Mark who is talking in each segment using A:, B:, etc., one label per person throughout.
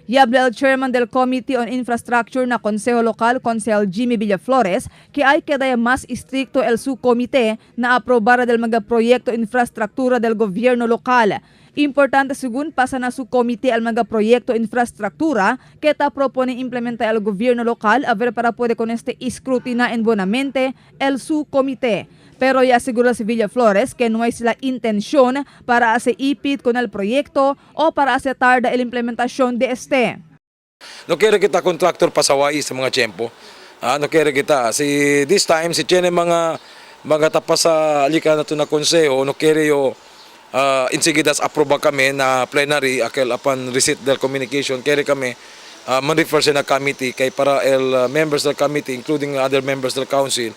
A: Y habla el chairman del Committee on Infrastructure na Konseho Lokal, Konsehal Jimmy Villaflores, que hay que dar más estricto el su comité na aprobar del mga proyecto infraestructura del gobierno local. Importante según pasa na su comité al mga proyecto infraestructura que ta propone implementar el gobierno local a ver para puede con este escrutina en buenamente el su comité. Pero ya asegura si Villaflores que no es la intención para hacer ipit con el proyecto o para hacer tarda la implementación de este.
B: No quiere kita contractor pasaway sa mga tiyempo. No quiere kita. Si this time si tiene mga tapas sa alika na to na konseho, no quiere yo insigidas aproba kami na plenary akel upon receipt del communication quiere kami man-refer siya na committee kay para el members del committee including other members del council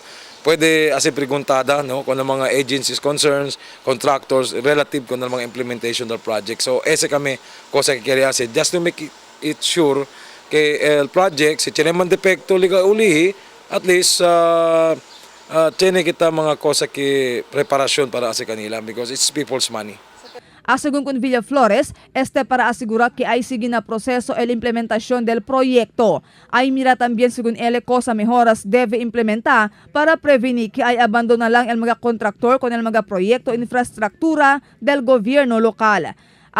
B: pwede asi preguntada, no, kung ang mga agencies concerns, contractors, relative kung ang mga implementation del project. So ese kami cosa que quiere hacer just to make it sure que el project si tiene man depekto liga ulihi, at least tiene kita mga cosa que preparasyon para sa kanila because it's people's money.
A: Según con Villaflores, este para asegurar que hay sigue na proceso el implementación del proyecto. Ay mira también según él cosa mejoras debe implementar para prevenir que hay abandona lang el mga contractor con el mga proyecto infraestructura del gobierno local.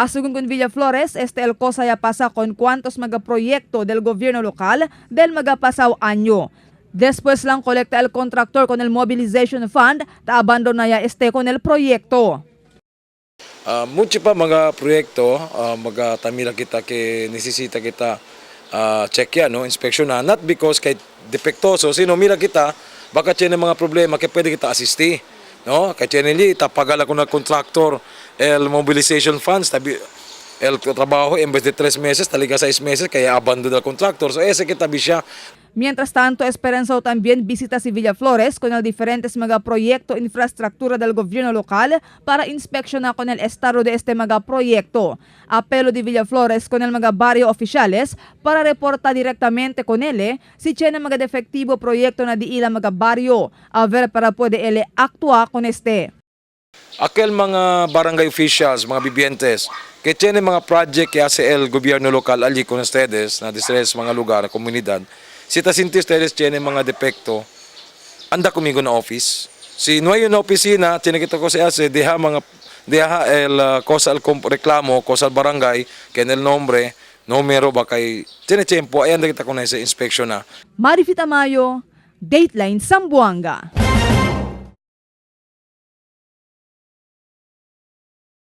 A: Según con Villaflores, este el cosa ya pasa con cuantos mga proyecto del gobierno local del mga pasaw año. Después lang colecta el contractor con el mobilization fund, ta abandona ya este con el proyecto.
B: Mucho pa mga proyekto, mga tamira kita que necesita kita check yan, no? Inspection na. Not because kay depektoso, sino mira kita, baka tiene mga problema kay pwede kita asisti. No? Kay tiene li, tapagal ako na contractor el mobilization funds, tabi, el trabajo en vez de 3 meses, taliga 6 meses, kaya abandon el contractor. So ese kita siya.
A: Mientras tanto, Esperanza también visita si Villaflores con el diferentes mga proyecto infraestructura del gobierno local para inspeksyonar con el estado de este mga proyecto. Apelo de Villaflores con el mga barrio oficiales para reportar directamente con él si tiene mga defectivo proyecto na di ila mga barrio, a ver para puede él actuar con este.
B: Aquel mga barangay officials, mga vivientes, que tiene mga project que hace el gobierno local allí con ustedes, na diferentes mga lugar, komunidad. Si ta sinti ustedes tiene mga defecto, anda conmigo na office. Si no hay una oficina, tiene que cosa se hace, deja mga deja el cosa el reclamo, cosa el barangay, que en el nombre, número ba kay tiene tiempo, ay anda kita con ese inspection na.
A: Marifita Mayo, Dateline Zamboanga.